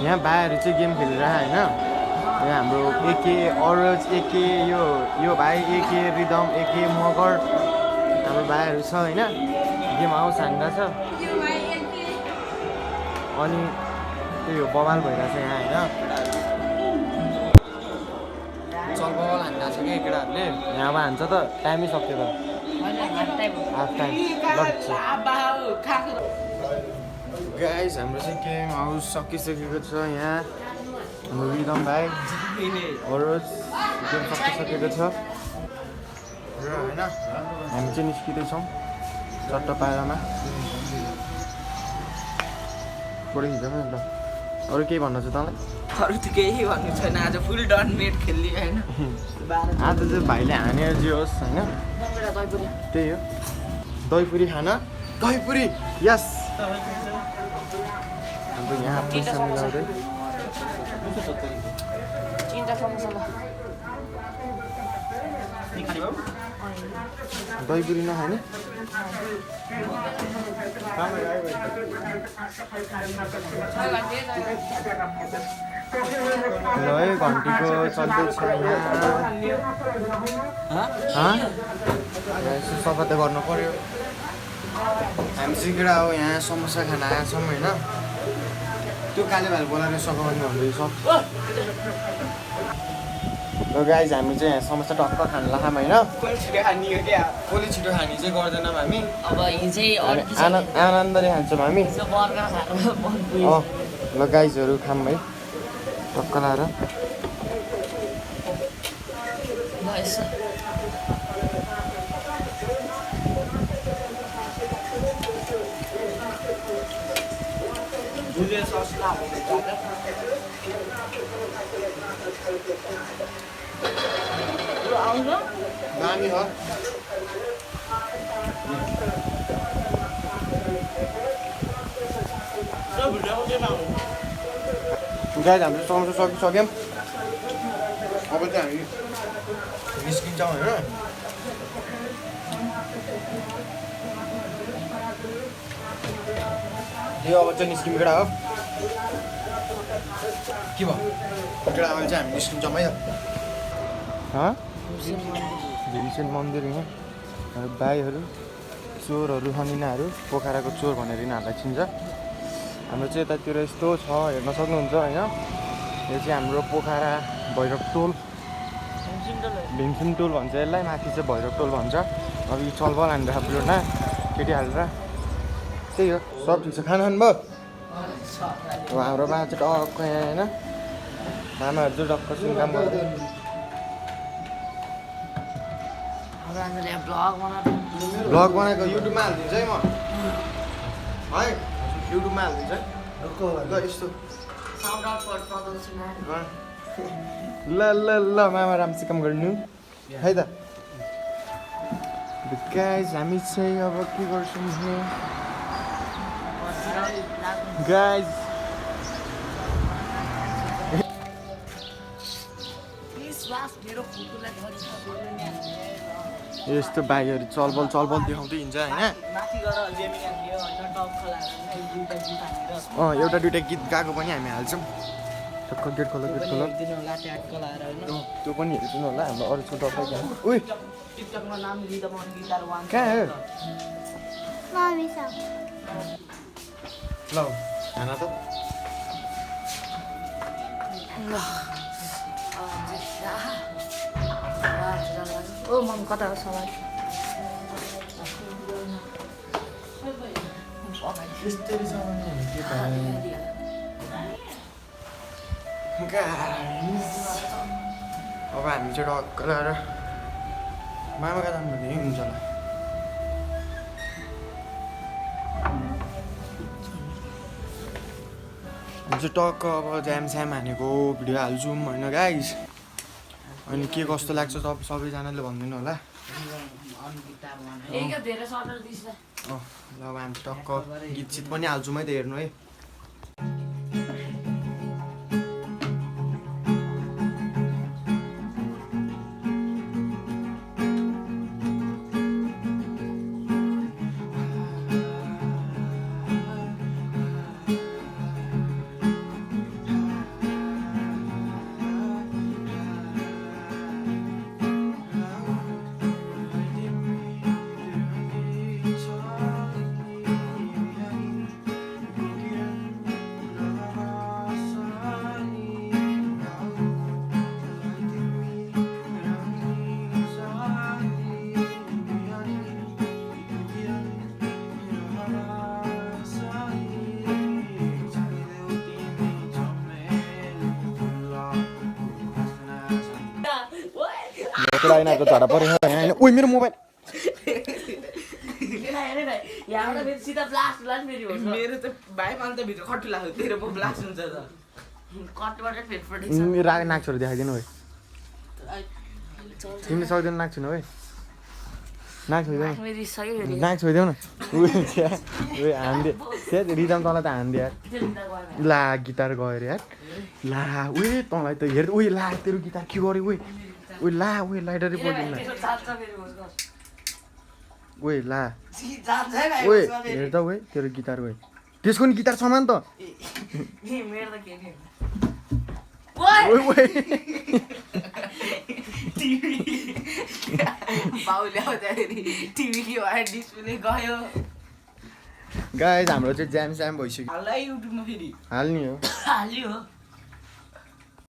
यहाँ भाइहरू चाहिँ गेम खेलिरह होइन। यहाँ हाम्रो एके अरज एके यो भाइ एके रिदम एके मगर हाम्रो भाइहरू छ होइन। गेम हाउस हानिरहेछ अनि त्यही हो बवाल भइरहेछ यहाँ होइन। चल बवाल हानिरहेछ कि केटाहरूले यहाँ। अब हान्छ त टाइमै सक्यो त हाफ टाइम गाइस। हाम्रो चाहिँ गेम हाउस सकिसकेको छ यहाँ। हाम्रो रिदम भाइ अरज गेम सकिसकेको छ र होइन हामी चाहिँ निस्किँदैछौँ चट्ट पारामा। फोटो खिचौँ न ल। अरू केही भन्नु छ तँलाई? अरू त केही भन्नु छैन। आज फुल डन मेट खेल्ने होइन। आज चाहिँ भाइले हानेर जे होस् होइन। त्यही हो दहीपुरी खान दहीपुरी यस। हाम्रो यहाँ पैसा मिलाउँदै दहीपुरी नखाने ल है घन्टीको चल्दैछ यहाँ। यसो सफा त गर्नु पर्यो। हामी चाहिँ केटा हो यहाँ समोसा खान आएका छौँ होइन। त्यो काले भाइ बोलाएर सफा गर्नु भन्दैछ। ल गाइज हामी चाहिँ यहाँ समोसा टक्क खान लाग्छौँ होइन। कसले छिटो खाने चाहिँ गर्दैनौँ हामी। अब हिजै आनन्दले खान्छौँ हामी। ल गाइजहरू खाऊँ है टक्क लाएर। नानी हो गाइज हाम्रो समोसा सकिसक्यौँ। अब चाहिँ हामी निस्किन्छौँ होइन। यो अब चाहिँ निस्किम केटा हो के भयो केटा। अहिले चाहिँ हामी निस्किन्छौँ है। भीमसेन मन्दिर यहाँ भाइहरू चोरहरू हनिनाहरू पोखराको चोर भनेर यिनीहरूलाई चिन्छ। हाम्रो चाहिँ यतातिर यस्तो छ हेर्न सक्नुहुन्छ होइन। यो चाहिँ हाम्रो पोखरा भैरव टोल भीमसेन टोल भन्छ यसलाई। माथि चाहिँ भैरव टोल भन्छ। अब यो चलबल हानेर प्लेटमा केटी हालेर त्यही हो सब ठिक छ। खाना खानुभयो? अब हाम्रो मामा चाहिँ टक्क यहाँ होइन। मामाहरू चाहिँ टक्क सुनकाम गर्दै भ्लग बनाएको युट्युबमा हालिदिन्छ है म है। युट्युबमा हालिदिन्छ है ल यस्तो। ल ल ल मामा राम्रोसँग काम गर्नु है त। गाइज हामी चाहिँ अब के गर्छौँ भने गाइज यस्तो बाइकहरू चलबल देखाउँदै हिँड्छ होइन। एउटा दुइटा गीत गाएको पनि हामी हाल्छौँ। टक्क गेट खोलो त्यो पनि हेरिदिनु होला। हाम्रो अरू छुट्टा उही कहाँ हो ल खाना त ओ मम कता हो सवाल अब हामी चाहिँ टक्क लगाएर मामा कहाँ जानु भने हुन्छ होला। हामी चाहिँ टक्क अब ज्याम हानेको भिडियो हाल्छौँ होइन गाइस। अनि के कस्तो लाग्छ सबैजनाले भनिदिनु होला। ल अब हामी टक्क गीत पनि हाल्छौँ है त हेर्नु है। यिनीहरूको झडा पऱ्यो होइन ओइ मेरो मोबाइल यहाँबाट फेरि सिधा ब्लास्ट होला नि फेरि हुन्छ मेरो त भाइ मलाई त भित्र खट्टु लाग्यो तेरो पो ब्लास्ट हुन्छ त कटबाट फेरि प्रोटेक्सन नाक छोरी देखाइदिनु है तिमीले सक्दैन नाक छुनु है नाक छोइदेऊ मेरो रिसायो फेरि नाक छोइदेऊ न उयो हान्दे त्यहाँ रिदम तँलाई त हान्दे यार ला गिटार गयो अरे यार ला उयो तँलाई त हेर उयो ला तेरो गिटार के गर्यो उयो उयो ला उयो लाइटरै पड्दैन उयो ला ओए हेर त उयो तेरो गिटार उयो त्यसको नि गिटार समान त मेरो त के नि बाउले आउँदाखेरि टिभी के भयो डिस्प्ले गयो गाइस हाम्रो चाहिँ ज्याम स्याम भइसक्यो हालै युट्युबमा फेरि हाल्ने हो हाल्यो